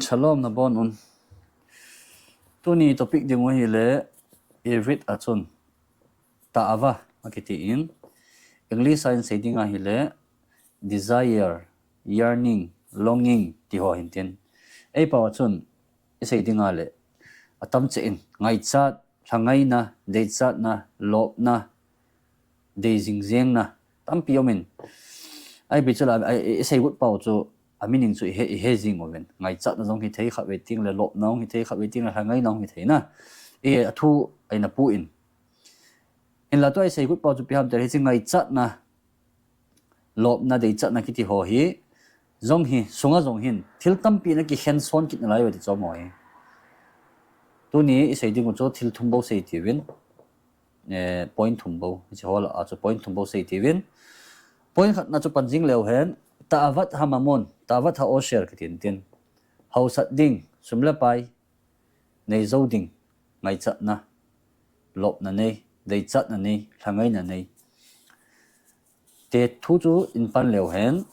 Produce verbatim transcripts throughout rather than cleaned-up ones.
Shalom nabonun. Tuni topic ding u hile, Ivrit a chun ta'ava akiti in, English a in sei ding ahile, desire, yearning, longing ti ho hintin. Eipao a chun i sei ding ahile, atam cheh in, ngaichat, lhangaina, deichatna, lopna, dei jingjengna tampi um in. Ahi chu la, i sei got pau chu a meaning chu i he, i he jing uvin. Ngaichatna jong hi thei khat ve ting le, lopna jong hi thei khat ve ting le, lhangaina jong hi thei na. I he a thu a in a pu in. Hinla tua i sei got pau chu ipi ham tile hiche ngaichatna, lopna, deichatna kiti ho hi jong hi, sunga jong hin thil tampi na kikhen son kit nalai uve ti chu amaho hi. Tuni i sei ding u chu thil thum bou sei tiuvin, eh, point thum bou, hiche ho lah a chu point thum bou sei tiuvin. Point khatna chu pan jing leu hen, ta'avat hamamon, ta'avat ha'osher kiti in tin. Hausat ding, sum le pai, nei jou ding, ngaichatna, lopna nei, deichatna nei, lhangaina nei. Te thu chu in pan leu hen,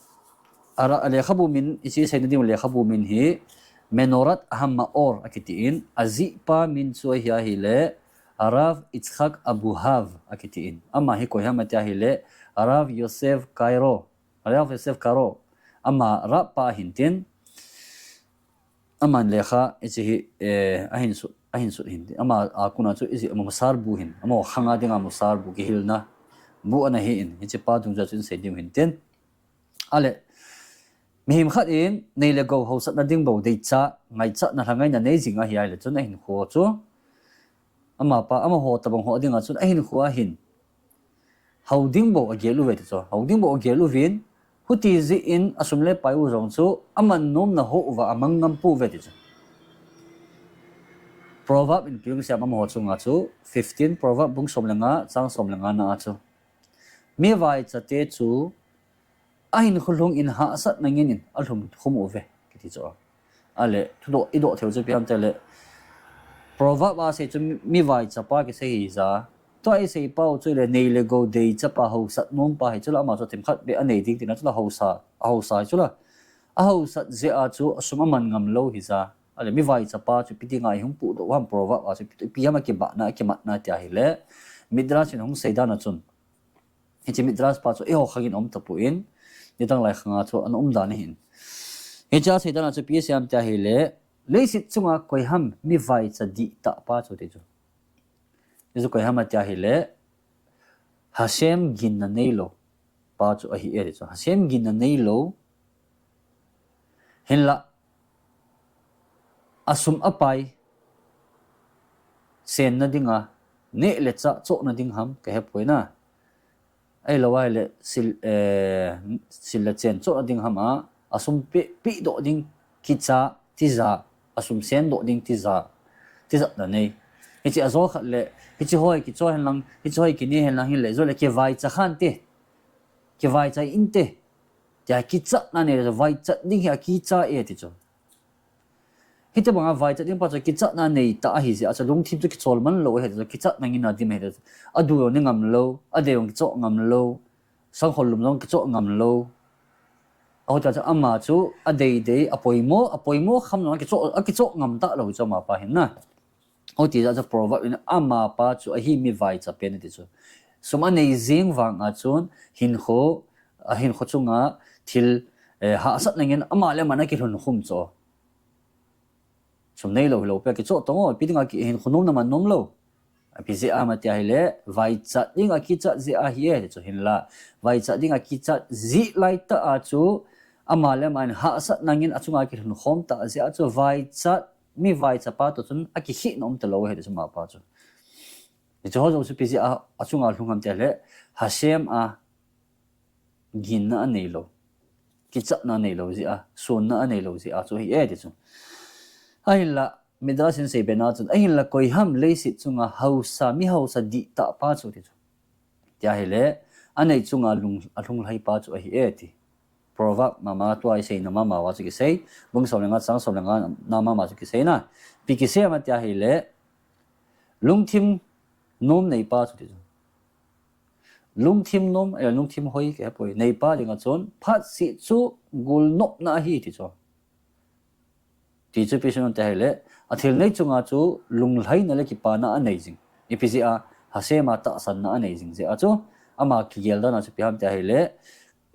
a ra-, a lekhabu min, i sei na ding lekhabu min hi, Menorat Hama'or akiti in, ajihpa min chu ahi ahile, Rav Yitzchak Abuhav akiti in. Ama hi koi ham ati ahile, Rav Yosef Karo, Rav Yosef Karo. Ama Rav pa ahin tin, aman lekha, hiche hi, eh, ahin sut, ahin sut hin tin. Ama a kona chu hiche ama musar bu hin, ama khanga dinga musar bu kihilna bu ana hi in, hiche pa dungjuia chu in sei ding u hin tin. Ale, mihem khat in nei le gou hausatna ding bou, deichat, ngaichatna, lhangaina nei jing ahi ahile chun ahinkho chu, amapa, amaho tabang ho dinga chun ahinkho a hin hao ding bou agel uve ti chu. Hao ding bou agel uvin, huti jeh in asum le pai u jong chu aman nomna ho uva amang ngam pouve ti chu. Proverb in pilung siam amaho chunga chu fifteen, Proverb bung som le nga, chang som le nga na a chu, mi vaicha te chu ahinkho lhung in hahsatna ngin in alhum khum uve kiti chu. Ale, thudoh, i doh theiu chu ipi ham tile, Proverb a sei chu mi, mi vaicha pa kisei hija. Tua i sei pau chu le nei le gou deicha pa, hausat nom pa hi chu la, ama chu themkhat beh anei ding tina chu la, hausa, ahausa hi chu la. Ahausat jeh a chu asum aman ngam lou hija. Ale, mi vaicha pa chu ipi dinga i hung pudoh u ham Proverb a chu, ipi ham akibahna, akimatna ti ahile, Midrash in hung sei dan a chun, hiche Midrash pa chu eiho khang in um tapon, nidang lai khanga chu ana um dan ahin. Hiche a sei dan a chu ipi asei ham ti ahile, leiset chunga koi ham mi vaicha dihtah pa chu ti chu. Ti chu koi ham ati ahile, Hashem ginna neilou pa chu ahi e ti chu. Hashem ginna neilou, hinla asum apai senna dinga, neh le chah chohna ding ham kahepoi na. Ahilou ahile sil, eh, sil le chen chohna ding ham a, asum pe, pehdoh ding kicha tija, asum sendoh ding tija, tijatna nei. Hiche ajo khat le, hiche ho hi kicho hen lang, hiche ho hi kine hen lang, hinle jo le kivaicha khante, kivaicha inte, tia kichatna nei le, vaichat ding hi akicha e ti chu. Hitobanga vaichat ding pa chu kichatna neitah ahijeh a chu lungthim chu kichol man lou ahi ti chu, kichatna ngin a dim ahi ti chu. Adu jong ne ngam lou, adei jong kichoh ngam lou, sangkhol lum jong kichoh ngam lou. Ahutia chu ama chu adei dei, apoimo, apoimo kham jong akichoh, akichoh ngam talou chu amapa hin na. Hiti jeh a chu Proverb in amapa chu ahi mi vaicha pen ati chu. Sum anei jeng vang a chun hinkho, ahinkho chunga thil, eh, hahsatna ngin ama le ama ana kilhun khum chu. Sum neilou hilou peh a kichoh tong o, ipi dinga ki hinkho nomna man nom lou. Ipi jeh ham ati ahile, vaichat ding akichat jeh ahi e ti chu hinla. Vaichat ding akichat jeh laitah a chu, ama le ama in hahsatna ngin achunga kilhun khom tah jeh a chu, vaichat, mi vaicha pa toh chun akikhehna um talou ahi ti chu amapa chu. Hiche ho jouse ipi jeh a achunga lhung ham ti ahile, Hashem a ginna aneilou, kichatna aneilou jeh a, sunna aneilou jeh a chu ahi e ti chu. Ahinla, Midrash in sei bena chun, ahinla koi ham leiset chunga hausa, mi hausa dihtah pa chu ti chu. Ti ahile, anei chunga lung, alhung lhai pa chu ahi e ti. Proverb mama tua i seina mama uva chu kisei, bung som le nga, chang som le nga na mama chu kisei na. Ipi kisei ham ati ahile, lungthim nom neipa chu ti chu. Lungthim nom, eh, lungthim hoi kahepoi. Neipa dinga chun, phatseh chu gulnopna ahi ti chu. Ti chu ipi asei nom tia ahile, athil nei chunga chu lunglhaina le kipana anei jing. Ipi jeh a, Hashem a tahsanna anei jing jeh a chu, ama kigel dan a chu ipi ham tia ahile,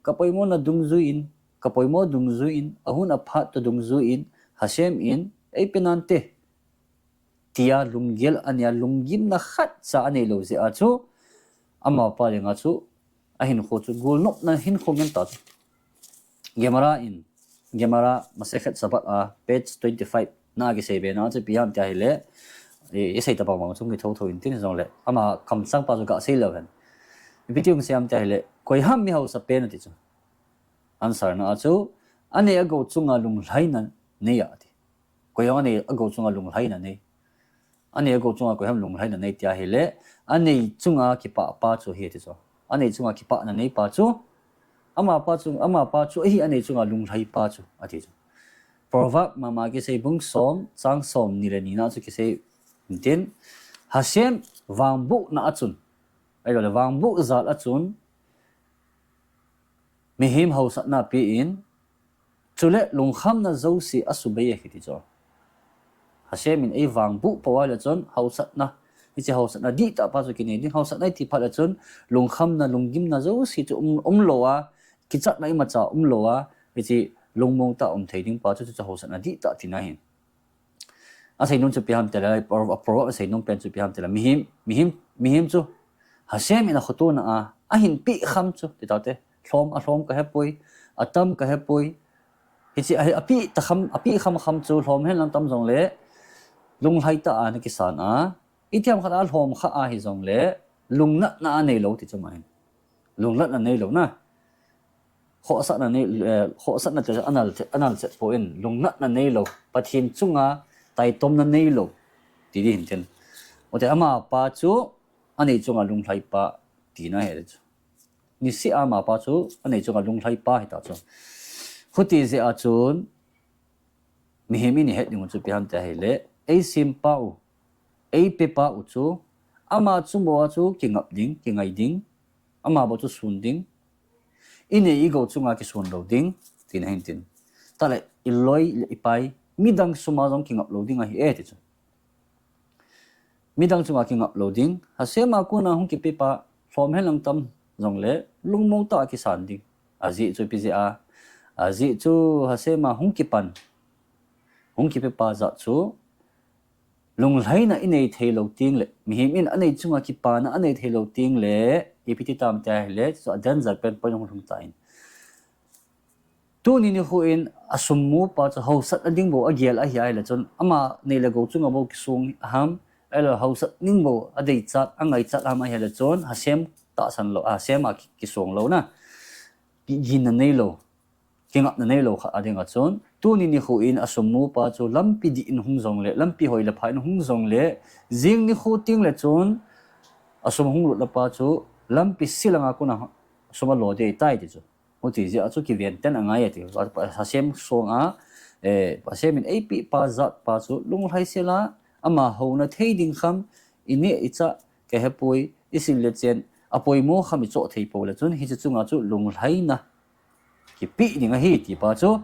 ka poimona dungjuiyin, ka poimo dungjuiyin, ahun aphat toh dungjuiyin, Hashem in eipe nante, tia lunggel anei a, lunggimna khatcha anei lou jeh a chu, amapa dinga chu, ahinkho chu golnopna hinkho ngen ta chu. Gemara in, Gemara Masechet Shabbat a, page twenty-five na kisei be na chu ipi ham tia ahile, i, isei tabang bang chu kithou thou intin jongle, ama kamchang pa chu gasei leu hen. Ipi ti hung sei ham tia ahile, koi ham mi hausa pen ati chu. Answer na a chu, anei agou chunga lunglhaina nei a ati. Koi ham anei agou chunga lunglhaina nei. Anei agou chunga koi ham lunglhaina nei tia ahile, anei chunga kipah pa chu ahi ati chu. Anei chunga kipahna nei pa chu, amapa chu, amapa chu ahi anei chunga lunglhai pa chu ati chu. Proverb mama kisei bung som, chang somni le ni na chu kisei intin, Hashem vangbohna a chun, ahilouleh vangboh jal a chun, mihem hausatna apen, chule lungkhamna jouse asubei e kiti chu. Hashem in eivangboh pou ahile chun hausatna, hiche hausatna dihtah pa chu kinei ding, hausatna iti phat le chun lungkhamna, lunggimna jouse chu um, umlou a, kichatna imacha umlou a, hiche lungmong tah a um thei ding pa chu, chu, chu hausatna dihtah tina ahi. Asei nom chu ipi ham tile, a pro-, a proverb asei nom pen chu ipi ham tile, mihem, mihem, mihem chu Hashem in akhotona a, ahin peh kham chu, ti taute, lhom, alhom kahepoi, atam kahepoi, hiche a, apeh ta kham, apeh kham kham chu lhom hen lang tam jongle, lunglhai tah a ana kisan a, itiham khat a lhom kha ahi jongle, lungnatna anei lou ti chu ma hin. Lungnatna nei lou na. Khohsahna nei, eh, khohsahna te anal, anal chet poi, lungnatna nei lou. Pathen chunga taitomna nei lou. Ti ding hintin. Ute amapa chu anei chunga lunglhai pa tina ahi chu. Niseh a amapa chu anei chunga lunglhai pa hita chu. Huti jeh a chun mihem in ihet ding u chu ipi ham tia ahile, eisem pa u, eipe pa u chu, ama chu bou a chu kingap ding, kingai ding, ama bou chu sun ding, inei igou chunga kisun lou ding, tina hintin. Tale, iloi le ipai, midang sum a jong kingap lou ding ahi e ti chu. Midang chunga kingap lou ding, Hashem a kona hung kipe pa, lhom hen lang tam jongle, lungmong tah a kisan ding. Ajeh chu ipi jeh a, ajeh chu Hashem a hung kipan, hung kipe pa jat chu, lunglhaina inei thei lou tengle, mihem in anei chunga kipana anei thei lou tengle, ipi ti tam tia ahile, chu a danger pen point hung lhung tan. Tuni nikho in asum mu pa chu hausatna ding bou agel ahi ahile chun, ama nei le gou chunga bou kisong ham, ahilou hausat ding bou adeichat, angaichat ham ahile chun, Hashem tahsan lou, Hashem a ki-, kisong lou na, ki-, ginna neilou, kingapna neilou khat a dinga chun, tuni nikho in asum mu pa chu lampi dih in hung jongle, lampi hoi le pha in hung jongle, jing nikho tengle chun, asum hung lutna pa chu, lampi silanga kona sum alo ding ahitai ti chu. Huti jeh a chu kiven ten angai ati. Hashem song a, eh, Hashem in eipeh pa jat pa chu lunglhai sela, ama houna thei ding kham, ineh ichah kahepoi, isil le chen, apoimo kham ichoh thei pou le chun, hiche chunga chu lunglhaina kipeh ding ahi ti pa chu,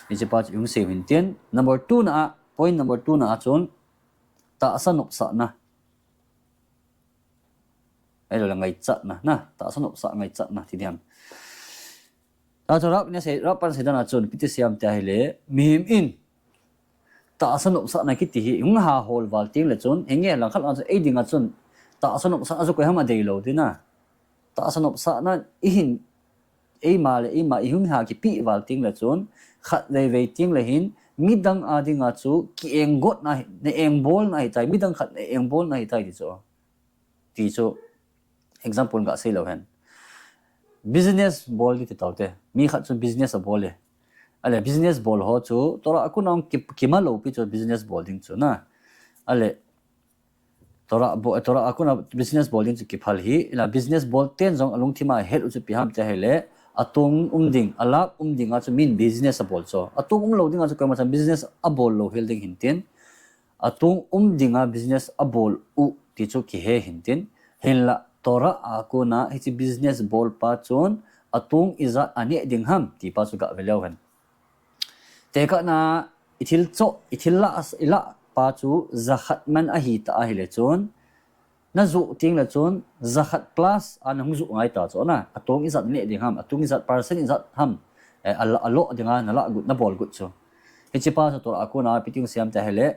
hiche pa chu ihung sei u hintin. Number two na a, point number two na a chun, tahsa nopsahna. Ahilou le ngaichatna, na, tahsa nopsah ngaichatna ti ding ham. Tahsa rap na sei, rap pan sei dan a chun, ipi ti sei ham ti ahile, mihem in, tahsa nopsahna kiti hi, hung ha hol val tengle chun, hinge langkhat lang chun, ei dinga chun, tahsa nopsahna chu koi ham adeilou ding na. Tahsa nopsahna ihin, eima le eima ihung ha kipeh val tengle chun, khatvei vei tengle hin, midang a dinga chu, kienggotna, na engbolna ahitai, midang khat na engbolna ahitai ti chu. Ti chu example gasei leu hen. Business bol ding ti taute. Mi khat chu business abol e. Ahile business bol ho chu Torah a kona ki, kimalou pi chu business bol ding chu na. Ahile Torah bo, Torah a kona business bol ding chu kiphal hi. Ahile business bol ten jong alungthim a het u chu ipi ham ti ahile, atong um ding, alap um dinga chu min business abol chu. Atong umlou dinga chu koima chan business abol lou hel ding hintin. Atong um dinga business abol u ti chu kihe hintin. Hinla Torah a kona hiche business bol pa chun atong ijat aneh ding ham ti pa chu gave leu hen. Tekahna i thil choh, i thil lah, i lah pa chu jakhat man ahi ta ahile chun, na joh teng le chun, jakhat plus a na hung joh ngai ta chu na. Atung ijat neh ding ham, atung ijat percent ijat ham, eh, a, a loh dinga na lah got, na bol got chu. Hiche pa chu Torah a kona ipi ti hung sei ham ti ahile,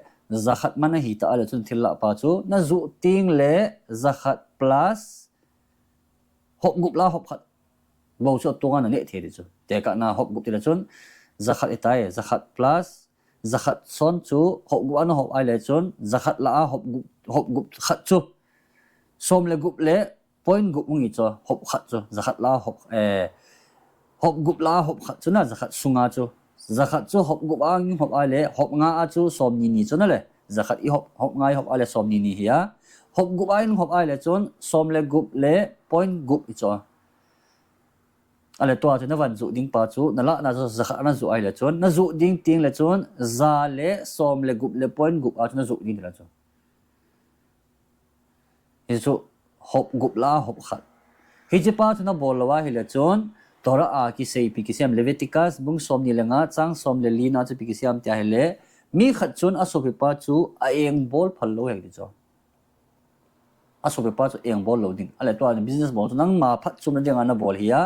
jakhat man ahi ta ahile chun thil lah pa chu, na joh teng le jakhat plus hop gup lah hop khat bou chu atunga na neh thei ding chu. Tekahna hop gup ti le chun, jakhat i tai, jakhat plus, jakhat son chu hop gup a na hop ahile chun, jakhat lah a hop gup, hop gup khat chu. Som le gup le point gup hung hi chu, hop khat chu. Jakhat lah a hop, eh, hop gup lah a hop khat chu na, jakhat sunga chu. Jakhat chu hop gup a hung hop ahile, hop nga a chu som ni ni chu na le. Jakhat i hop, hop nga i hop ahile som ni ni hi a. Hop gup a i hung hop ahile chun, som le gup le point gup hi chu. Ale tua chu na van joh ding pa chu, na lahna chu jakhat na joh ahile chun, na joh ding teng le chun, ja le som le gup le point gup a chu na joh ding ti la chu. Hichu hop gup lah a hop khat. Hiche pa chu na bol lou ahile chun, Torah a kisei ipi kisei ham, Leviticus bung som ni le nga, chang som le li na chu ipi kisei ham ti ahile, mi khat chun asopi pa chu a engbol phal lou ahi ti chu. Asopi pa chu engbol lou ding. Ale tua business bol chu nangma phatchomna dinga na bol hi a.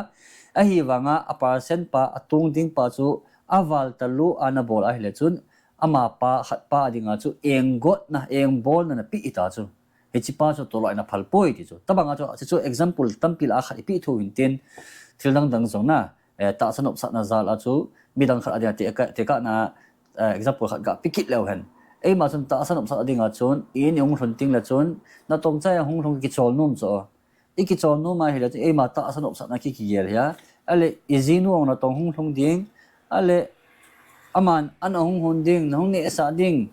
Ahivanga a percent pa, atung ding pa chu aval talu a na bol ahile chun, ama pa, khat pa a dinga chu enggotna, engbolna na pe ta chu. Hiche pa chu Torah in aphal poi ti chu. Tabang a chu, hiche chu example tampi lah a khat i pe thou hin tin, thil dang dang jong na, eh, tahsa nopsahna jal a chu, midang khat a dinga te ka, tekahna, eh, example khat ga pe kit leu hen. Eima chun tahsa nopsah a dinga chun, in i hung lhun teng le chun, natong chai a hung lhung kichol nom chu. I kichol nom ahile chun, eima tahsa nopsahna ki kigel hi a. Ale, i jinu jong natong hung lhung ding. Ale, aman, an a hung hon ding, na hung nehsah ding.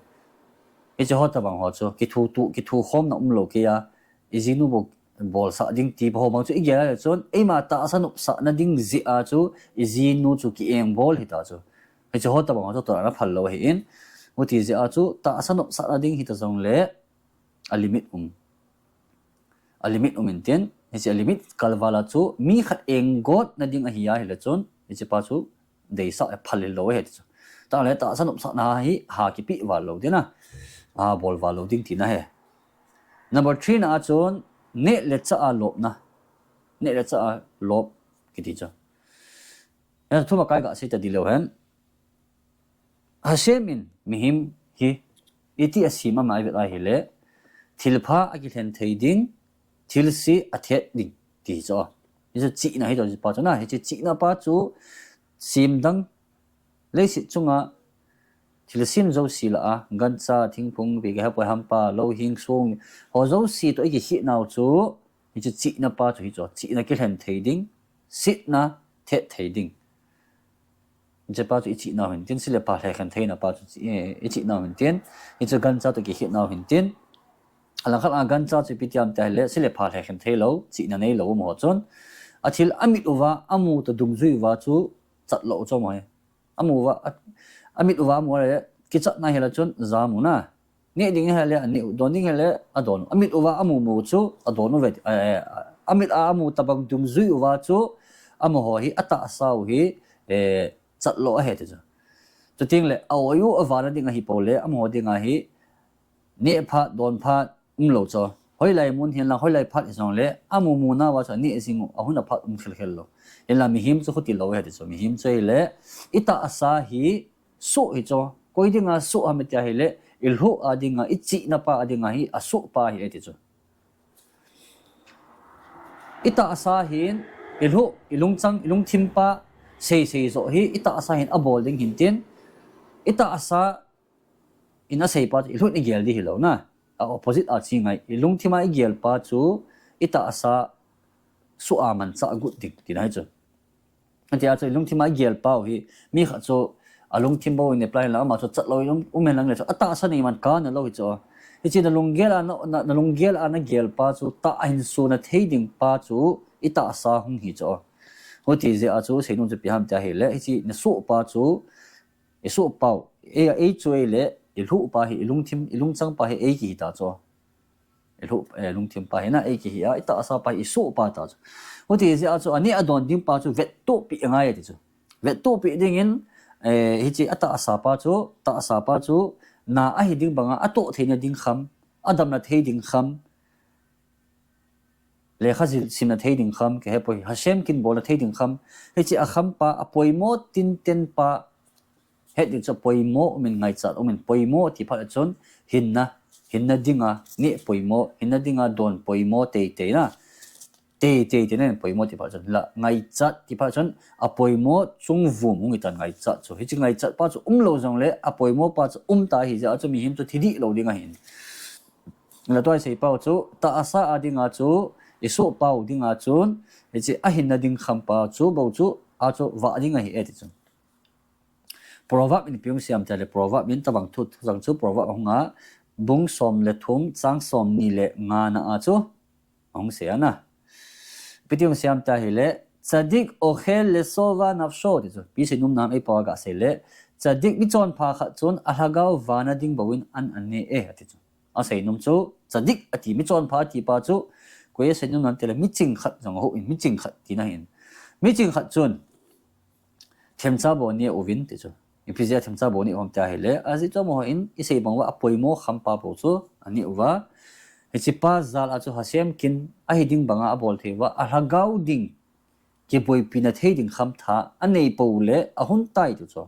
Hiche ho tabang ho chu, kithu tu, kithu khomna um lou kei a. I jinu bou bolsah ding ti pa ho bang chu i gel le chun, eima tahsa nopsahna ding jeh a chu, i jinu chu ki engbol hi ta chu. Hiche ho tabang ho chu Torah in aphal lou ahi in. Huti jeh a chu, tahsa nopsahna ding hi ta jong le, a limit um. A limit um in tin, hiche a limit kalval a chu, mi khat enggotna ding ahi ahile chun, hiche pa chu, deisah le phal lou ahi ti chu. Tah le tahsa nopsahna hi ha kipe val lou ding a. Ha bol val lou ding tina ahi. Number three na a chun, neh le chah a lopna. Neh le chah a lop kiti chu. Hiche thum a kai ga sei ta di leu hen. Hashem in mihem hi iti a sem ama i vet ahile, thilpha a kilhen thei ding, thilse a thet ding, ti chu. Hichu chihna hi chu pa chu na, hichu chihna pa chu sem dang leiset chunga thilsem jouse lah a, gancha, thingphung, ipi ka hepoi hampa, louhing, song, ho jouse toh i kikhet nau chu, hichu chihna pa chu hi chu, chihna kilhen thei ding, setna thet thei ding. Hiche pa chu i chih nau hin tin, se le pha lhekhen theina pa chu chi, eh, i chih nau hin tin, hichu gancha toh kikhet nau hin tin. Alangkhat a gancha chu ipi ti ham ti ahile, se le pha lhekhen thei lou, chihna nei lou um ho chun. A thil a mit uva, a mu toh dungjui uva chu chat lou chu mo he. A mu uva, a, a mit uva a mu le, kichatna hile chun, ja mu na. Neh ding hile, a neh u, don ding hile, a don u. A mit uva a mu mu chu, a don u ve, eh, a mit a a mu tabang dungjui uva chu, amaho hi, a tahsa u hi, eh, chat lou ahi ti chu. Chuteng le, a oi u a vana ding ahi pole, amaho ding ahi, neh phat, don phat, um lou chu. Hoilai mun hin lang, hoilai phat hi jong le, a mu mu nauva chu, a neh jing u, a hun a phat um khel khel lou. Hinla mihem chu khuti lou ahi ti chu. Mihem chu hile, i tahsa hi, soh hi chu. Koi dinga soh ham i ti ahile, i lhuh a dinga, i chihna pa a dinga hi, a soh pa ahi ti chu. I tahsa hin, i lhuh, i lungchang, i lungthim pa, sei sei joh hi, i tahsa hin a bol ding hin tin, i tahsa in a sei pa chu, i lhuh in i gel di hi lou na. A opposite a chi ngai, i lungthim a i gel pa chu, i tahsa soh a manchah got ding, tina hi chu. Hitia chu i lungthim a i gel pau hi, mi khat chu a lungthim bou in apply la, ama chu chat lou in um, um hen lang le chu, a tahsa nei man kana lou hi chu. Hiche na lunggel a na, na, na lunggel a na gel pa chu, tah a hin suna thei ding pa chu, i tahsa hung hi chu. Huti jeh a chu, seinom chu ipi ham ti ahile, hiche na soh pa chu, i soh pau, ei, ei chu ei le, i lhuh pa hi, i lungthim, i lungchang pa hi, ei kihi ta chu. I lhuh, eh, lungthim pa hi na, ei kihi a, i tahsa pa hi, i soh pa ta chu. Huti jeh a chu, a neh a don ding pa chu, vettoh peh ngai ti chu. Vettoh peh dingin, Eh, hiche atahsa pa chu, tahsa pa chu, na ahi ding banga, atoh theina ding kham, adamna thei ding kham, lekha simna thei ding kham, kihepoi, Hashem kin bolna thei ding kham, hiche akham pa, apoimo tinten pa, het ding chu poimo umin, ngaichat umin, poimo ti phat chun, hinna, hinna dinga, neh poimo, hinna dinga, don poimo, teitei na. Teitei, teitei na, poimo ti phat chun. La, ngaichat ti phat chun, apoimo chungvum hung hitan ngaichat chu. Hiche ngaichat pa chu umlou jongle, apoimo pa chu umta hijeh a chu mihem chu thi dih lou ding ahin. La tua isei pau chu, tahsa a dinga chu, isoh pau dinga chun, hiche ahinna ding kham pa chu, bou chu, a chu vah ding ahi e ti chu. Proverb in ipi hung seiyem tile, Proverb in tabang thu, thu jang chu Proverb ahunga, bung som le thum, chang somni le nga na a chu, ahung seiya na. Ipi ti hung seiyem tile, tzadik ochel lesova nafsho, ti chu. Ipi seinom nam eipao a gasei le, tzadik michonpha khat chun, alhagao vana ding bouvin an ane e, ati chu. Aseinom chu, tzadik ati, michonpha ati pa chu, koi aseinom nam tile, miching khat jong ahouin, miching khat tina ahin. Miching khat chun, themcha bou aneh uvin ti chu. Ipi jeh a themcha bou aneh u ham tia hile, ajeh chu amaho in isei bang uva apoimo kham pa bou chu aneh uva. Hiche pa jal a chu Hashem kin ahi ding banga abol thei uva, alhagao ding, kiboipina thei ding kham tha anei pou le ahung tai tu chu.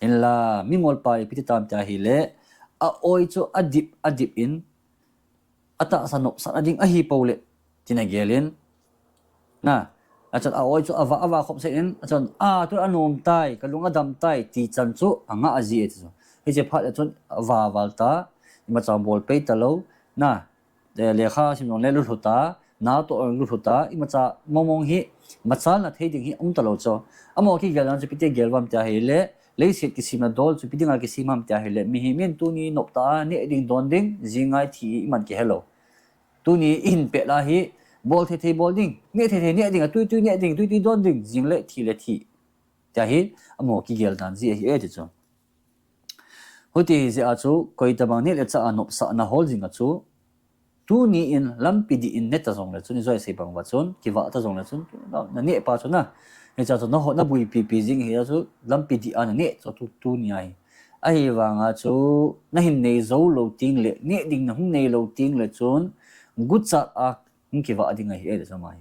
Hinla, mingol pa ipi ti tam tia hile, a-oi chu adip, adip in, atahsa nopsahna ding ahi pou le, tin agel in. Na, achun a-oi chu ava, ava khop se in, achun, a, tu anom tai, kalung adam tai, ti chan chu anga aji e ti chu. Hiche phat le chun ava val ta, imacha bol pei talou, na, eh, lekha sim jongle lulhu ta, natoh lulhu ta, imacha mongmong hi, machalna thei ding hi um talou chu. Amaho kigel dan chu ipi ti gel uvam tia hile, leiset kisemna dol chu ipi dinga kisem ham tia hile, mihem in tuni noptah a neh ding don ding, jing ngai thi iman kihelou. Tuni ihin pet la hi, bol thei thei bol ding, neh thei thei neh ding, atui tui neh ding, tui tui don ding, jing le thi le thi. Tia hi, amaho kigel dan ji ahi e ti chu. Huti hijeh a chu, koi tabang neh le chah a nopsahna hol jing a chu, tuni in lampi dih in ne ta jongle chun, ijoi sei bang uva chun, kivah ta jongle chun, na, naneh pa chu na, hichea chu naho, nabuipi pi jing hi a chu, lampi dih a naneh chu tu, tuni ahi. Ahivanga chu, nahin nei jou lou tengle, neh ding nahung nei lou tengle chun, guchat a hung kivah ding ahi e ti chu ama hi.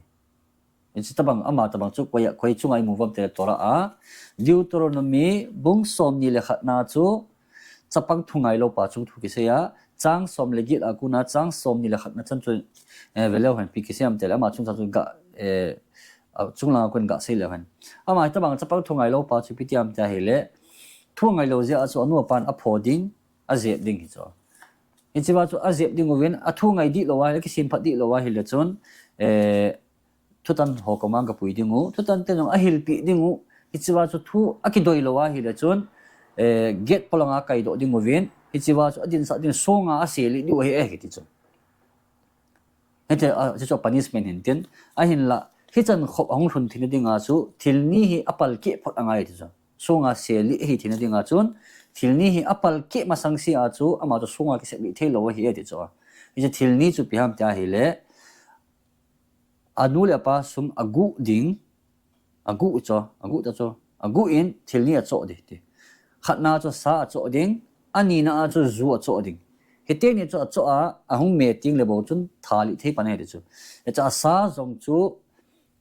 Hiche tabang, ama tabang chu koi a, koi chunga imu uvam tile Torah a, Deuteronomy bung somni le khat na chu, chapang thu ngailou pa chung thu kisei a, chang som le get a kona, chang somni le khat na chan chu, eh, veleu hen ipi kisei ham tile, ama chungchang chu ga, eh, a, chunglang a kon gasei leu hen. Ama hitabang chapang thu ngailou pa chu ipi ti ham tia hile, thu ngailou jeh a chu anu apan apho ding, ajep ding hi chu. Hichea chu ajep ding uvin, athu ngai dih lou a, akisemphat dih lou ahile chun, eh, thutan ho koma gapui ding u, thutan te jong ahilpeh ding u, hichea chu thu akidoi lou ahile chun, eh, get polanga kaidoh ding uvin, hichea chu adinsah ding, songa aselih diu ahi e kiti chu. Hiti a, hiche chu punishment hin tin, ahinla, hichan khop ahung lhun theina dinga chu, thil ni hi apalkeh phot angai ti chu. Songa selih ahi theina dinga chun, thil ni hi apalkeh masang sea chu, ama chu songa kiselih theilou ahi e ti chu. Hiche thil ni chu ipi ham tia hile, anu le apa sum aguh ding, aguh chu, aguh ta chu, aguh in thil ni achoh ding ti. Khatna chu sa achoh ding, anina a chu ju achoh ding. Hiteni chu achoh a, ahung me tengle bou chun tha lih thei pan ahi ti chu. Hichea sa jong chu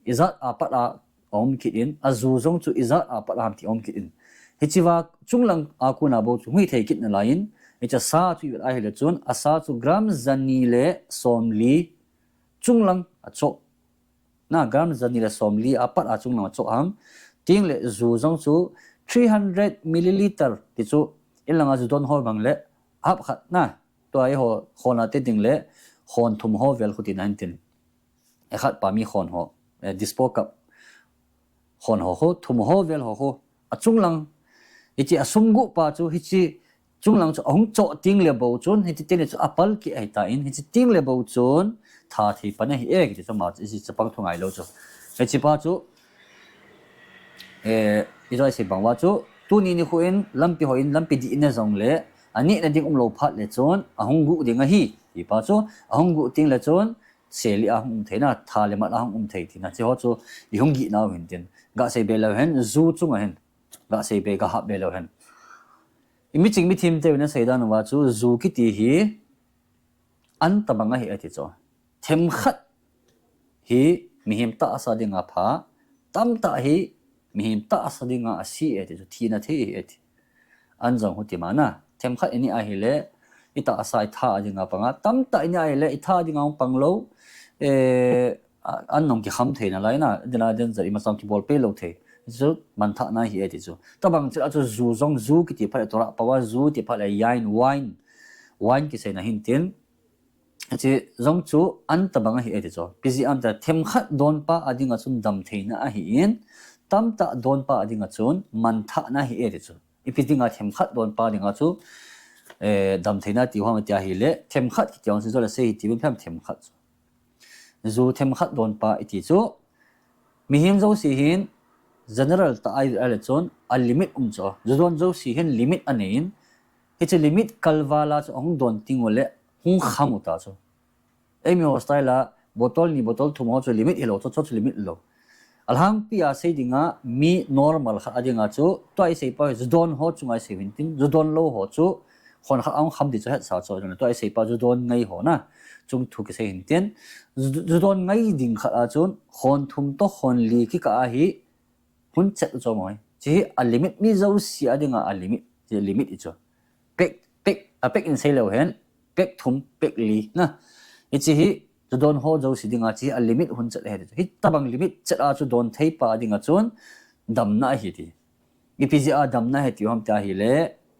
ijat a pat a aum kit in, aju jong chu ijat a pat a ham ti aum kit in. Hichea chunglang a kona bou chu hung hithei kit nalai in, hichea sa chu ivet ahile chun, asa chu gram jani le somli chunglang achoh. Na, gram jani le somli a pat a chunglang achoh ham. Tengle ju jong chu three hundred milliliter ti chu, inlanga ju don ho bang le hap khat na. Tua eiho khon a te ding le khon thum ho vel khu tina hin tin. Ekhat pa mi khon ho, eh, dispo cup khon ho khu, thum ho vel ho khu. Achunglang, hiche asum guh pa chu, hiche chunglang chu ahung choh tengle bou chun, hiche teni chu apalkeh ahi tan, hiche tengle bou chun, tha thei pan ahi e, kiti chu ama chu, hiche chapang thu ngailou chu. Hiche pa chu, eh, ijoi sei bang uva chu, tuni nikho in, lampi hoi in, lampi dih in ajongle, anehna ding umlou phat le chun, ahung guh ding ahi, ti pa chu, ahung guh tengle chun, selih a hung um thei na, tha le mat a hung um thei tina, hiche ho chu, ihung gih nau hin tin, gasei be leu hen, ju chunga hin. Ga sei be, ga hap be leu hen. I miching mithem teu in asei dan uva chu, ju kiti hi an tabang ahi ati chu. Themkhat hi mihem tahsa dinga pha, tamtah hi mihem tahsa dinga asi ati chu, thina thei ahi ati. An jong huti mana, themkhat i nei ahile, i tahsa i tha dinga panga, tamtah i nei ahile, i tha dinga hung pang lou, eh, a-, an nung kikham thei nalai na, dina den jat i machang kibol pei lou thei. Chu manthahna ahi ati chu. Tabang cheh a chu ju jong ju kiti phat le Torah pao a ju ti phat le yain, wine, wine kiseina hin tin. Chu jong chu an tabang ahi ati chu. Ipi jeh ham tia themkhat donpa a dinga chun damtheina ahin, tamtah donpa a dinga chun manthahna ahi ati chu. Ipi dinga themkhat donpa dinga chu, eh, damtheina ti ham tia ahile, themkhat kiti jong chu jole sei hiti vin phem themkhat chu. Ju themkhat donpa iti chu, mihem jouse hin general tah a i vet le chun a limit um chu. Ju don jouse hin limit anei in, hiche limit kalval a chu ahung don teng ule hung kham u ta chu. Eimi ho style a bottle ni bottle thum ho chu limit hilou chu, chu chu limit lou. Alhangpi a sei dinga mi normal khat a dinga chu, tua i sei pa hi ju don ho chunga i sei hin tin, ju don lou ho chu khon khat ahung kham ti chu hetsa chu, tua i sei pa ju don ngai ho na chung thu kisei hin tin. Ju, ju don ngai ding khat a chun khon thum toh khon li kikah a hi hun chet u chu mai. Chu hi a limit mi jouse a dinga a limit, chu limit i chu. Pek, pek, a pek in sei leu hen, pek thum, pek li na. Hiche hi ju don ho jouse dinga chu hi a limit hun chet ahi ti chu. Hitabang limit chet a chu don thei pa dinga chun damna ahi ti. Ipi jeh a damna ahi ti ham tia ahile,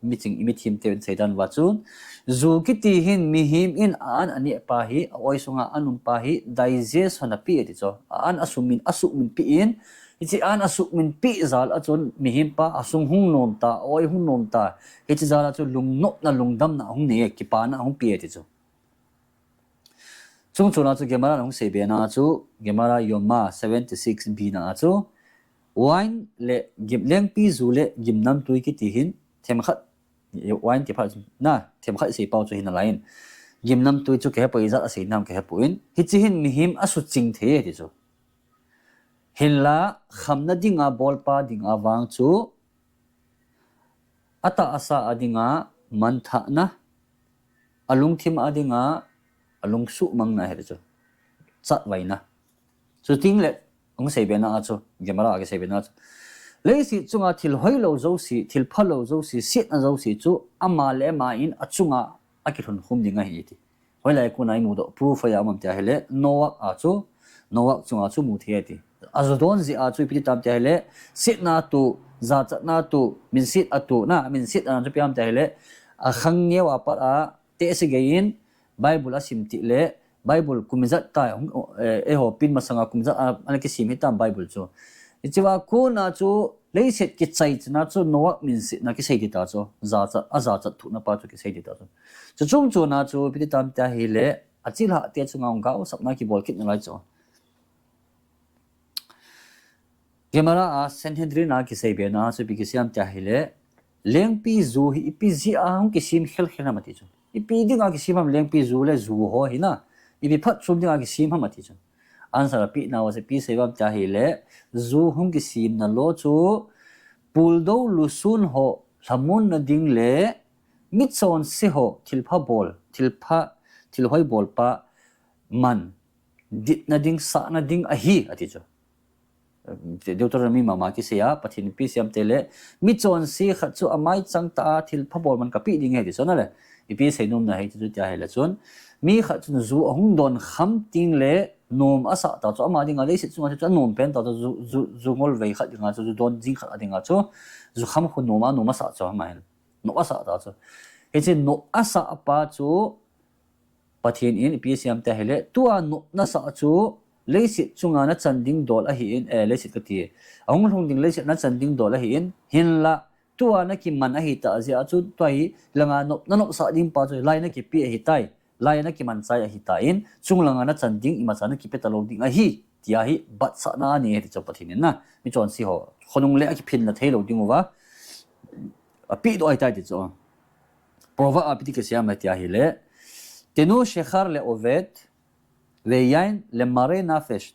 miching i mithem teu in sei dan uva chun, ju kiti hin mihem in a an aneh pa hi, a oi sunga an um pa hi, digest hon api ati chu. A an asukmin, asukmin pi in, hiche an asukmin pi jal a chun mihem pa asung hung nom ta, a oi hung nom ta. Hiche jal a chu lungnopna, lungdamna hung nei, kipana hung pe ati chu. Chung chuna chu Gemara in ahung sei be na chu, Gemara Yoma seventy six B na chu, wine le gim, lengpi ju le gimnamtui kiti hin themkhat, wine ti phat na, themkhat i sei pau chu hi nalai in. Gimnamtui chu kahepoi, ijat a sei nam kahepoi in. Hiche hin mihem asuching thei ati chu. Hinla khamna dinga bolpa dinga vang chu, atahsa a dinga manthahna, alungthim a dinga alungsuhmangna ahi chu. Chatvaina. Chuteng le, ahung sei be na a chu, Gemara a kisei be na chu. Leiset chunga thil hoilou jouse, thil phalou jouse, setna jouse chu, ama le ama in achunga akilhun khum ding ahi ti. Hoilai a kona i mudoh proof hoiya um am tia ahile, Noah a chu, Noah chunga chu mu thei ati. A ju don jeh a chu ipi ti tam tia ahile, setna toh, jachatna toh, minset a toh, na, minset a chu ipi ham tia ahile, a khang neo a pat a, tehse gei in, Bible asim teng le, Bible kum ijat ta, hung, eh, eiho pen masanga kum ijat a, ana kisim hitam Bible chu. Hichea kona chu, leiset kichai chana chu, Noah minsetna kisei ti ta chu, jachat, a jachat thuhna pa chu kisei ti ta chu. Chuchung chuna chu, ipi ti tam tia ahile, achilhah te chunga hung gaosapna kibol kit nalai chu. Gemara a Sanhedrin a kisei be na chu ipi kisei am tia ahile, lengpi ju hi ipi jeh a hung kisem khel khel ham ati chu. Ipi dinga kisem ham lengpi ju le ju ho hi na. Ipi phatchom dinga kisem ham ati chu. Answer ape nauva chu ipi sei uvam tia ahile, ju hung kisemna lo chu, puldou lusun ho lhamonna ding le, michonse ho thilpha bol, thilpha, thil hoi bolpa man ditna ding, sahna ding ahi, ati chu. Deuteronomy mama kisei a, Pathen in ipi sei am tia ahile, michonse khat chu amaichang tah a thilpha bol man kapeh ding ahi ti chu na le. Ipi sei nom na ahi ti chu tia ahile chun, mi khat chun ju ahung don kham teng le nom asah ta chu, ama dinga leiset chunga chu anom pen ta chu, ju, ju, ju ngol vei khat dinga chu, ju don jing khat a dinga chu, ju kham khu nom a, nom asah chu ama hin. Nom asah ta chu. Hiche nom asah pa chu, Pathen in ipi sei am tia ahile, tua nom nasah chu, leiset chunga nachan ding dol ahin, eh, leiset kati. Ahung lhung ding leiset nachan ding dol ahin, hinla, tua nakiman ahi tah jeh a chu, tua hi langa nom, nanomsah ding pa chu, lai nakipe ahitai, lai nakiman chai ahitan, chung langa nachan ding imacha nakipe talou ding ahi, tia hi batsahna anei ahi ti chu Pathen in na, michonse ho khonung le akiphinna theilou ding uva apehdoh ahitai ti chu. Proverb a ipi ti kisei am tia ahile, תנו שכר לאובד ויין למרי נפש.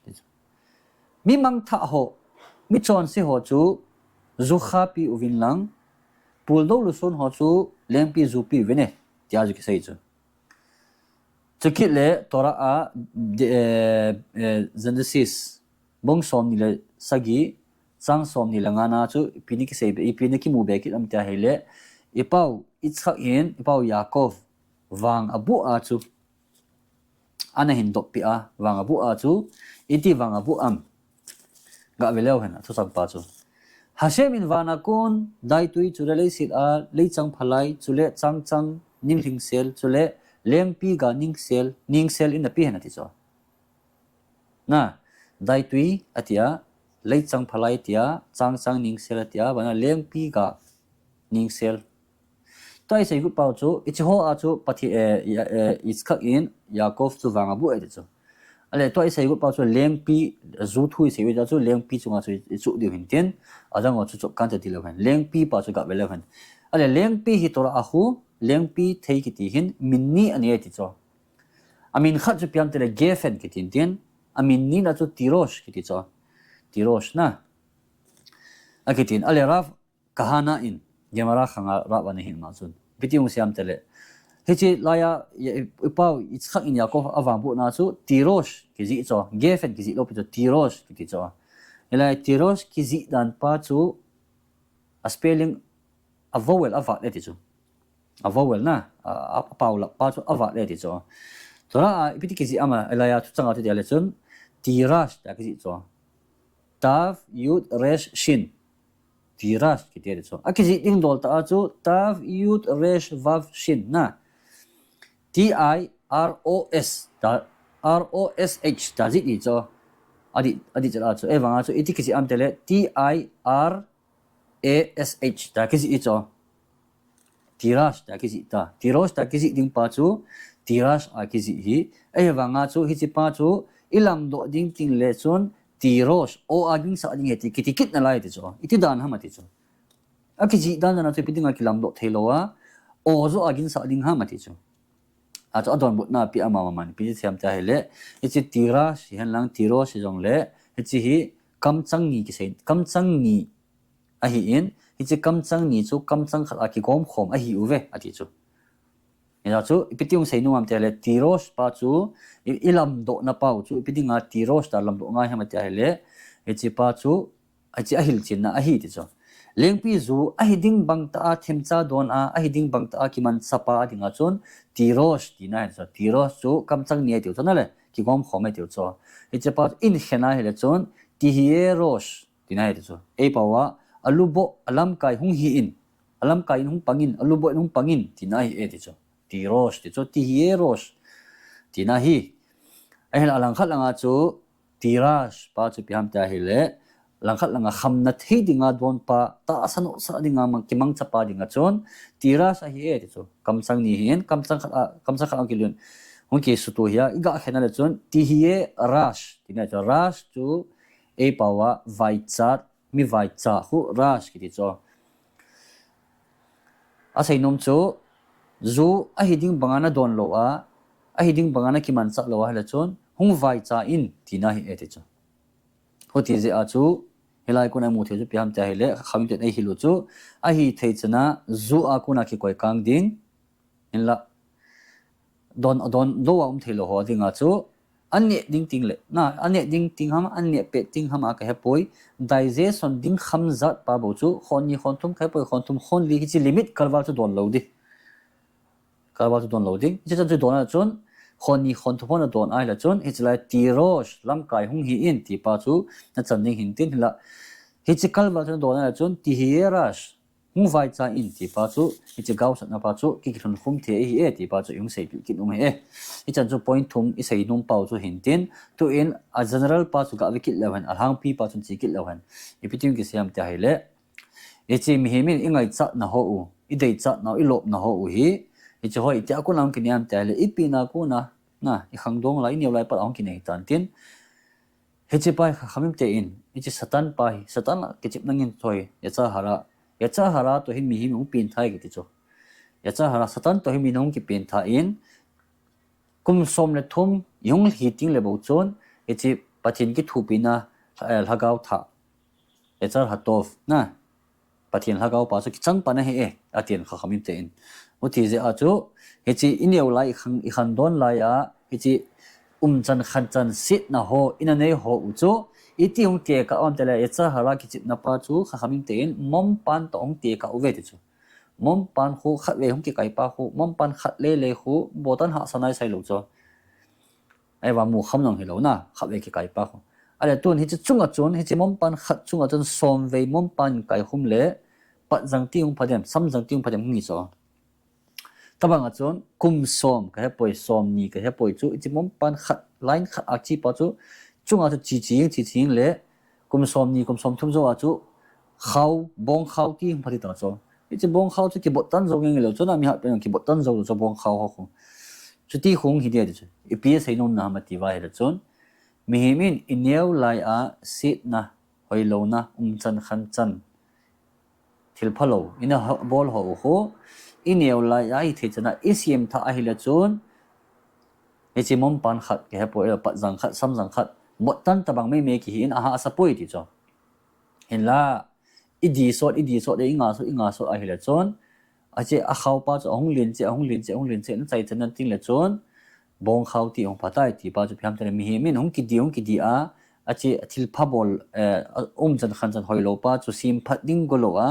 Mi mangthah ho, michonse ho chu, Ju khapi uvin lang, pul dou luson ho chu lengpi jupi uvin e, tia ju kisei chu. Chukit le Torah a, de, eh, eh, Genesis, bung som ni le sagi, chang som ni le nga na chu, ipi ni kisei be, ipi ni kimu be kit am tia hile, i pau Yitzchak in, i pau Yaakov, vang abu a chu, ana hin doppi a, vang abu a chu, iti vang abu am. Ga ve leu hen, a thusang pa chu. Hashem in vana kon, daitui chule leiset a, leichang phalai, chule changchang, ninglhingsel, chule lengpi ga ningsel, ningsel in api hen ati chu. Na, daitui atia, leichang phalai tia, changchang ningsel atia, vana lengpi ga ningsel. Tua isei got pau chu, ichi ho a chu, Pathen, eh, Ya-, eh, Yitzchak in, Yaakov chu vang abu e ti chu. Ale, tua isei got pau chu, lengpi, ju thu isei got chu, lengpi chunga chu, ichu diu hin tin, adang ho chu chop kan ta ti leu hen. Lengpi pa chu ga ve leu hen. Ale, lengpi hi Torah a khu, lengpi thei kiti hin, min ni ani e ti chu. Amin khat chu piam te le Gefen kitin tin, amin ni na chu Tirosh kiti chu. Tirosh na. Akitin, ale Rav Kahana in, Gemara khanga Rav ana hin ma chun. Ipi ti hung siam te le. Hichi laiya, i, i pau, Yitzchak in Yaakov avang bu na chu, Tirosh kiji chu, Gefen kiji lou pi chu, Tirosh kiti chu. Ilai Tirosh kiji dan pa chu, a spelling, a vowel avat le ti chu. A vowel na, a, a, a pau lap pa chu avat le ti chu. Torah a, ipi ti kiji ama, ilaiya thuchang a tu dia le chun, Tirash ta kiji chu. Tav, Yud, Resh, Shin. Tirash kiti ti chu. A kiji ding dol ta a chu, Tav, Yud, Resh, Vav, Shin na. T I R O S, ta, R O S H, ta ji ti chu. Adi, adi chu la chu. E vanga chu, iti kiji am te le, T I R A S H, ta kiji i chu. Tirash ta kiji ta. Tirosh ta kiji ding pa chu, Tirash a kiji hi. Ahivanga chu, hichi pa chu, i lamdoh ding ting le chun, Tirosh, o a ginsah ding he ti, kiti kit na lai ti chu. Iti dan ham ati chu. A kiji dan dan a chu, ipi dinga kilamdoh thei lou a, o jo a ginsah ding ham ati chu. A chu a donbutna pi ama ma man, ipi ti siam ta hile, hichi Tirash hi hen lang, Tirosh hi jong le, hichi hi kamchang ni kisei, kamchang ni ahi in, hichi kamchang ni chu kamchang khat a kigom khom ahi uve, ati chu. Hijeh chu, ipi ti hung sei nom am ti le, Tirosh pa chu, i, i lamdoh na pau chu, ipi dinga Tirosh ta lamdoh ngai ham ati le, hichi pa chu, hichi a hilchenna ahi ti chu. Lengpi ju, ahi ding bang ta a themcha don a, ahi ding bang ta a kimanchah pa a dinga chun, Tirosh, tina hi chu. Tirosh chu, kamchang ni ahi ti chu na le, kigom khom ahi ti chu. Hichi pa chu, in khen a hile chun, Tihye Rosh, tina hi ti chu. Ei pau a, aluboh, alamkai hung hi in, alamkai in hung pang in, aluboh in hung pang in, tina hi e ti chu. Tirosh, ti chu, Tihye Rosh, tina hi. Ahile a langkhat langa chu, Tirash pa chu ipi ham ti hile, langkhat langa khamna thei dinga don pa, tahsa nohsah dinga mang, kimangcha pa dinga chun, Tirash ahi e ti chu. Kamchang ni hi in, kamchang khat a, kamchang khat a kilun. Hung kisutu hi a, i ga khen a le chun, Tihye Rash, tina chu. Rash chu, ei pau a, vaichat, mi vaicha khu Rash kiti chu. A seinom chu, ju ahi ding banga na don lou a, ahi ding banga na kimanchah lou a, hile chun, hung vaicha in, tina hi e ti chu. Huti jeh a chu, hilai kona imu thei chu ipi ham ti hile, khamim ten ei hil u chu, ahi thei chana, ju a kona kikoi kang ding, hinla, don, don lou a um thei lou ho dinga chu, an neh ding ting le, na, an neh ding ting ham, an neh pet ting ham a ka hepoi, digestion ding kham jat pa bou chu, khon ni khon thum ka hepoi, khon thum khon li hichi limit kalval chu don lou di. Kalval chu don lou ding. Hichi chan chu don a chun, khon ni khon thum hon a don a hile chun, hichi lai Tirosh, lamkai hung hi in ti pa chu, na chan ding hin tin hinla. Hichi kalval chu don a hile chun, Tihye Rash, hung vaicha in ti pa chu, hichi gaosatna pa chu, ki, kilhun khum thei ahi e ti pa chu, i hung seipeh kit um ahi e. Hichan chu point thum i seinom pau chu hin tin, tu in a general pa chu ga ve kit leu hen, a lhangpi pa chun che kit leu hen. Ipi ti hung kisei am ti hile. Hichi mihem in i ngaichatna ho u, i deichatna u, i lopna ho u hi. Hichi ho iti a kona hung kinei am ti hile, ipi na kona, na, i khangdong lai, i neo lai pat a hung kinei tan tin. Hichi pa hi khamim te in, hichi Satan pa hi, Satan a kichep nangin thoi, Yetzer Hara. Yetzer Hara toh hin mihem hung pengthah e kiti chu. Yetzer Hara, Satan toh hin mi hung kipengthah in, kum som le thum, i hung hi ting le bou chun, hichi Pathen kithopina, eh, lhagao thah. Yetzer Hatov, na. Pathen lhagao pa chu kichang pan ahi e, atin Khakhamim te in. Uti jeh a chu, hiche i neo lai i khan, i khan don lai a, hiche umchan khanchan setna ho, ina nei ho u chu, iti hung tekah u ham tile, Yetzer Hara kichepna pa chu Khakhamim te in, mom pan toh hung tekah uve ti chu. Mom pan khu khatvei hung kikai pa khu, mom pan khat lele khu, botan hahsa nai sai lou chu. Ahivang mu kham jong hilou na, khatvei kikai pa khu. Ahile tun hiche chunga chun, hiche mom pan khat chunga chun somvei mom pan kai khum le, pat jang ti hung pha dem, sam jang ti hung pha dem hung hi chu. Tabang a chun, kum som kahepoi, somni kahepoi chu, hiche mom pan khat, line khat a che pa chu, chunga chu che che jing, che che jing le, kum somni, kum somthum jou a chu, khao, bongkhao ti hung pha ding ta chu. Hiche bongkhao chu kibot tan jou nge nge lou chu, na mi hatpen kibot tan jou lou chu bongkhao ho khu. Chuti khu hung hi dia ti chu. Ipi asei nom na ham ati uva ahile chun, mihem in i neo lai a setna, hoilouna, umchan khanchan, thil phalou ina bol ho u khu, i neo lai a hithei chan a i sem thah ahile chun, hiche mom pan khat kahepoi, pat jang khat, sam jang khat, bot tan tabang mei mei kihi in ahahsa poi ti chu. Hinla, i di sot, i di sot, i nga sot, i nga sot ahile chun, hiche akhao pa chu ahung len cheh, ahung len cheh, ahung len cheh, na chai chan na tin le chun, bongkhao ti hung pha tai ti pa chu ipi ham tile mihem in hung kidi, hung kidi a, hiche thil pha bol, eh, umchan khanchan hoilou pa chu sem phat ding golou a,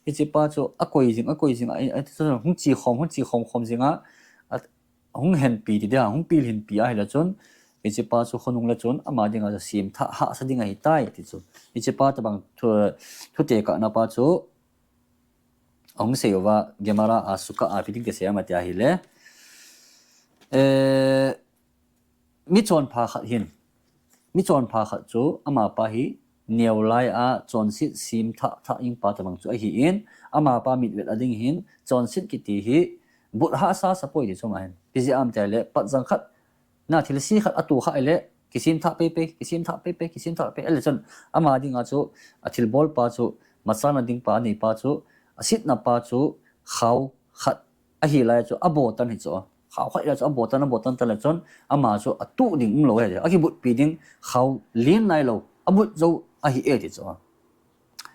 hiche pa chu akoi jing, akoi jing a, a, a, hung che khom, hung che khom khom jing a, a, hung henpi ti dia, hung pilhinpi ahile chun, hiche pa chu khonung le chun, ama dinga chu sem thah hahsa ding ahi tai ti chu. Hiche pa tabang thu, thu tekahna pa chu, ahung sei uva, Gemara a Sukkah a ipi tin kisei ham ati ahile, eh, michonpha khat hin, michonpha khat chu amapa hi neo lai a chonset sem thah thah jing pa tabang chu ahi in, amapa mitvet a ding hin chonset kiti hi but hahsa sa poi ti chu ama hin. Ipi jeh ham tile, pat jang khat, na thilse khat atoh kha ahile, kisem thah pei pei, kisem thah pei pei, kisem thah pei. Ahile chun, ama dinga chu, athilbol pa chu, machana ding pa, anei pa chu, asetna pa chu, khao khat ahi lai chu, abotan hi chu. Khao khat ahi lai chu, abotan, abotan ta le chun, ama chu, atuh ding umlou ahi, akibutpi ding, khao len nailou, abut jou ahi e ti chu.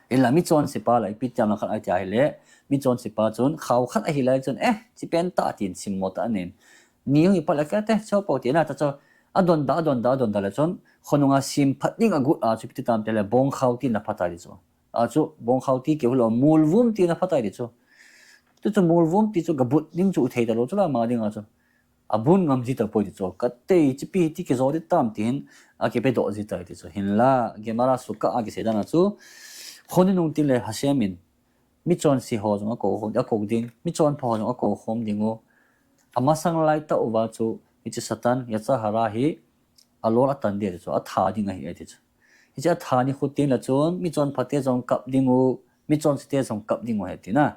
Hinla michonse pa la ipi ti ham lang khat ati ahile, michonse pa chun, khao khat ahi lai chun, eh, chi pen ta tin simmo ta anen. Ni hung hi pat le kate, chopou ti na ta chu, adonda, adonda, adonda le chun, khonunga sem phat ding agot a chu ipi ti tam tile, bongkhao ti na pha tai ti chu. A chu, bongkhao ti keu hilou, mulvum ti na pha tai ti chu. Chu chu mulvum ti chu gabut ding chu thei talou chu la ama dinga chu. Abun ngam ji tapoi ti chu. Katei chipi ti kijo ti tam ti hin, akipedoh ji tai ti chu. Hinla, Gemara Sukkah a kisei dan a chu, khonung tin le Hashem in, michonse ho jong akou khom, akou ding, michonpha ho jong akou khom ding u. Amasang lai tah uva chu, hiche Satan, Yetzer Hara hi, alol atan dia chu, atha ding ahi e ti chu. Hiche atha nikho tin le chun, michonpha te jong kap ding u, michonse te jong kap ding u ahi ti na.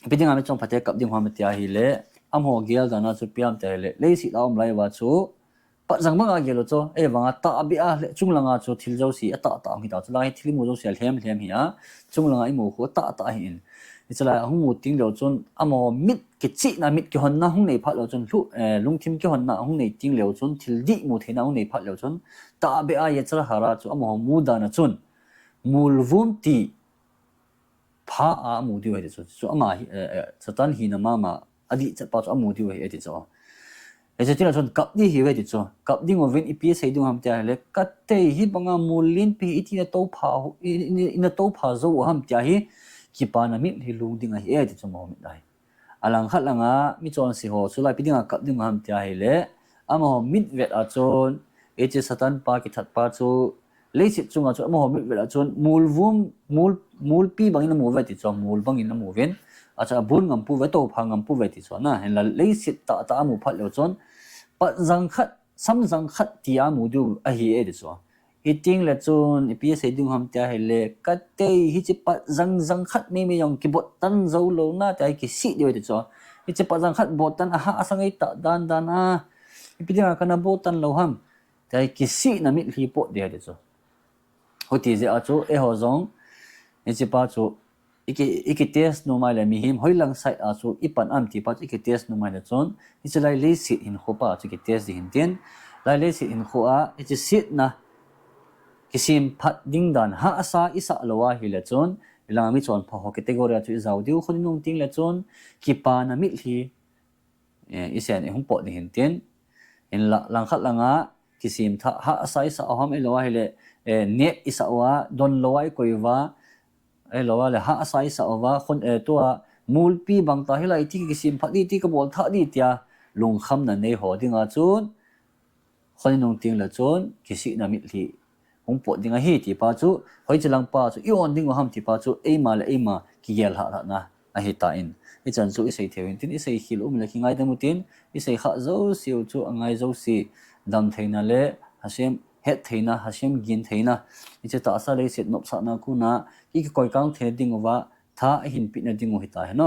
Ipi dinga michonpha te kap ding u ham ati ahile, amaho gel dan a chu ipi ham ati ahile, leiset a um lai uva chu, pat jang banga gel u chu, ahivanga tahbeh a le chunglanga chu thil jouse atahtah hung hi ta chu, lai thil imu jouse alhem lhem hi a, chunglanga imu khu atahtah ahi in. Hiche lai ahung mu teng leu chun, amaho mit kichihna, mit kihonna hung nei phat leu chun, lhu, eh, lungthim kihonna hung nei teng leu chun, thil dih mu theina hung nei phat leu chun, tahbeh a Yetzer Hara chu amaho mu dan a chun, mulvum ti pha a amu diu ahi ti chu. Chu ama hi, eh, eh, Satan hina mama, adih chet pa chu amu diu ahi ti chu. Hiche tin a chun kap ding ahi ve ti chu. Kap ding uvin ipi sei ding u ham tia ahile, katei hibanga mul lenpi hi iti na toupha, i, i, i na toupha jou u ham tia hi, kipana mitlhi lung ding ahi e ti chu amaho mit a hi. Alangkhat langa michonse ho chu lai ipi dinga kap ding u ham tia ahile, amaho mitvet a chun, hiche Satan pa kithat pa chu, leiset chunga chu amaho mitvet a chun, mulvum, mul, mulpi bangin amu uve ti chu, mul bangin amu uvin, achu abun ngam pu uve, toupha ngam pu uve ti chu, na, hinla leiset tahtah amu phat leu chun, pat jang khat, sam jang khat ti amu diu ahi e ti chu. Hiteng le chun, ipi asei ding u ham tia ahile, katei hiche pat jang jang khat meimei jong kibot tan jou lou na, tia hi kisih diu ahi ti chu. Hiche pat jang khat bot tan ahahsa ngai tah dan dan a, ipi dinga kana bot tan lou ham, tia hi kisihna mitlhi pot diu ahi ti chu. Huti jeh a chu, eiho jong, hiche pa chu, iki, iki test nom ahile mihem hoilang side a chu ipan am ti pa chu iki test nom ahile chun, hiche lai leiset hinkho pa chu iki test ding hin tin, lai leiset hinkho a, hiche setna kisem phat ding dan hahsa isah lou ahile chun, Hilanga michonpha ho category a chu ijao diu, khun inung tengle chun kipana mitlhi, eh, isen ihung pot ding hintin. Hinla langkhat langa kisem tha, hahsa isah u ham, ahilou ahile, eh, nep isah uva, donlou a ikoi uva, ahilou ahile hahsa isah uva, khun, eh, tua, mulpi bang ta hilai ti kisem phat di ti kabol thah di tia lungkhamna nei ho dinga chun, khun inung tengle chun kisihna mitlhi hung pot ding ahi ti pa chu, hoiche lang pa chu i-on ding u ham ti pa chu eima le eima kigel lhah lhahna ahitan. Hichan chu isei theiu hintin, isei khel um le kingaidam utin, isei khah jouseu chu angai jouse, damtheina le hasem hettheina, hasem gintheina, hiche tahsa leiset nopsahna kona i kikoikang theina dinguva tha ahin pehna dingu hita hen.